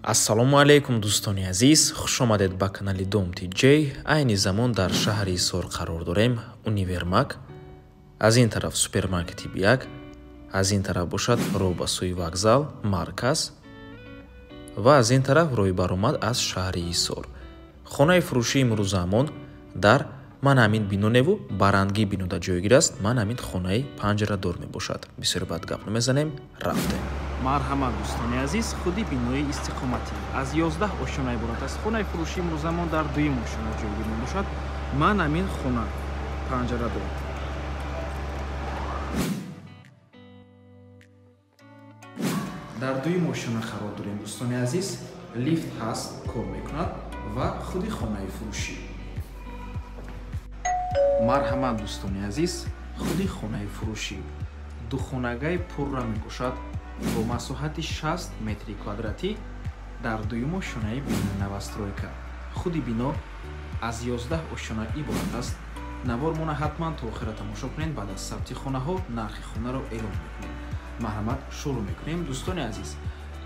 Ассалому алайкум, дӯстони азиз, хуш омадед ба канали Дом ТЖ. Айни замон дар шаҳри Ҳисор қарор дорем. Универмаг, аз ин тараф супермаркети Бияк, аз ин тараф бошад роҳ ба сӯи вокзал, марказ ва аз ин тараф роҳи баромад аз шаҳри Ҳисор. Хонаи фурӯшии имрӯзаамон дар ман ҳамин биноневу барангӣ бинода ҷойгир аст. Ман ҳамин хонаи панҷарадор мебошад. Бисёр бад гап намезанем, рафтем. Марҳамат, дӯстони азиз, худи бинои истиқоматӣ аз 11 ошёна иборат аст. Хонаи фурӯшии имрӯзамон дар дуюм ошёна ҷойгир мебошад. Ман ҳамин хона панҷарадор. Дар дуюм ошёна қарор дорем, дӯстони азиз. Лифт ҳаст, кор мекунад ва худи хонаи фурӯшӣ. Марҳамат, дӯстони азиз, худи хонаи фурӯшӣ духонагаи пурра мебошад бо масоҳати 60 метри квадратӣ дар дуюм ошёнаи бинои новостройка. Худи бино аз 11 ошёна иборат аст. Навормона ҳатман то охира тамошо кунед. Баъд аз сабти хонаҳо нархи хонаро эълон мекунем. Марҳамат, шурӯъ мекунем. Дӯстони азиз,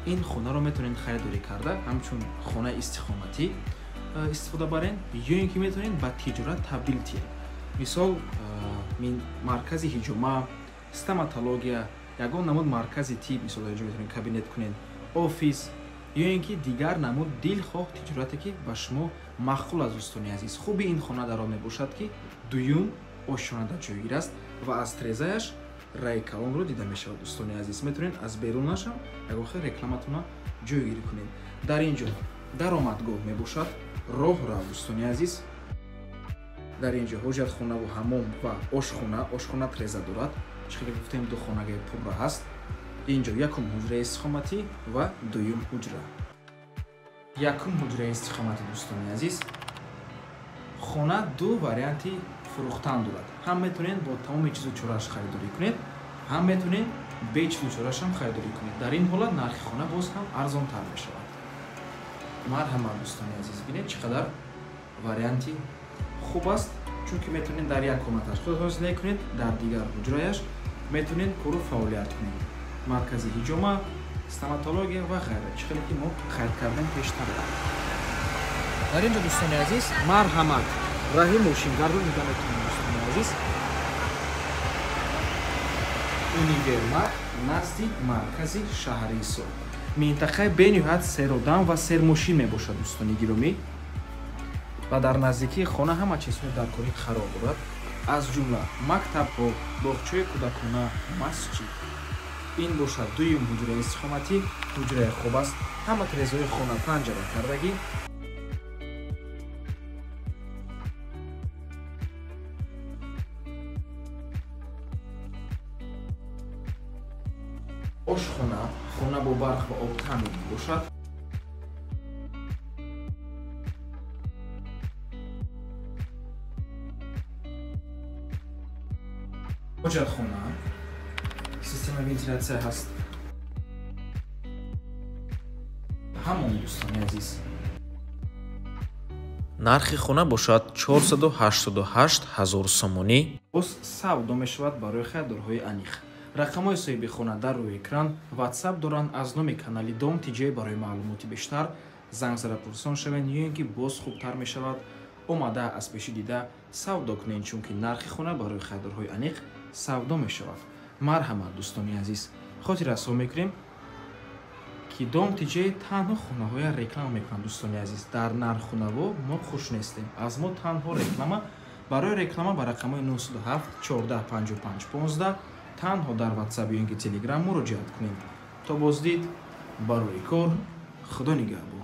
ин хонаро метавонед харидорӣ карда ҳамчун хонаи истиқоматӣ истифода барен ё ин ки метавонед ба тиҷорат табдил диҳед. Мисол, маркази ҳиҷома, стоматология, ягон намуд маркази тиб, мисол дар ҷо метавонед кабинет кунед, офис ё ин ки дигар намуд дилхоҳ тиҷорате ки ба шумо маъқул аст. Дӯстони азиз, хуби ин хона дар он мебошад, ки дуюм ошёна дар ҷойгир аст ва аз трезаяш раи калонро дида мешавад. Дӯстони азиз, метавонед аз берунашам ягон хел рекламатона ҷойгирӣ кунед. Дар ин ҷо даромадгоҳ мебошад, роҳрав, дӯстони азиз. Дар ин ҷо ҳоҷатхонаву ҳамом ва ошхона. Ошхона треза дорад. Чӣ хеле гуфтем, ду хонагаи пурра ҳаст. Ин ҷо якум ҳуҷраи истиқоматӣ ва дуюм ҳуҷра. Якум ҳуҷраи истиқоматӣ, дӯстони азиз. Хона ду варианти фурӯхтан дорад. Ҳам метавонед бо тамоми чизу чорааш харидорӣ кунед, ҳам метавонед бе чизу чораашам харидорӣ кунед. Дар ин ҳолат нархи хона боз ҳам арзонтар мешавад. Марҳамат, дӯстони азиз, бинед чӣ қадар варианти хуб аст, чунки метавонед дар як комнаташ худатон зиндагӣ кунед, дар дигар ҳуҷраяш метавонед кору фаъолият кунед. Маркази ҳиҷома, стоматология ва ғайра, чӣ хеле ки мо қайд кардем пештар. Дар ин ҷо, дӯстони азиз, марҳамат, раҳи мошингарро дида метавонед, дӯстони азиз. Универмаг назди маркази шаҳри Ҳисор. Минтақаи бениҳоят серодам ва сермошин мебошад, дӯстони гиромӣ. Ва дар наздикии хона ҳама чизҳои даркорӣ қарор дорад, аз ҷумла мактабҳо, боғчаи кӯдакона, масҷид. Ин бошад дуюм ҳуҷраи истиқоматӣ, ҳуҷраи хоб аст. Ҳама трезаҳои хона панҷара кардагӣ. Ошхона, хона бо барқ ва об таъмин мебошад. Ҳоҷатхона, системаи вентилятсия ҳаст. Ҳамон, дӯстони азиз. Нархи хона бошад 488 ҳазор сомонӣ. Боз савдо мешавад барои харидорҳои аниқ. Рақамҳои соҳиби хона дар рӯи экран, WhatsApp доранд. Аз номи канали Дом ТЖ барои маълумоти бештар занг зада пурсон шавед ё ин ки боз хубтар мешавад омада аз пеши дида савдо кунед, чунки нархи хона барои харидорҳои аниқ савдо мешавад. Марҳамат, дӯстони азиз, хотиррасон мекунем, ки Дом ТЖ танҳо хонаҳоя реклама мекунанд. Дӯстони азиз, дар нарххонаво мо хуш нестем. Аз мо танҳо реклама. Барои реклама ба рақамҳои 907 14 55 15 танҳо дар WhatsApp ё ин ки Telegram муроҷиат кунед. То боздид, барои кор, Худо нигаҳбон.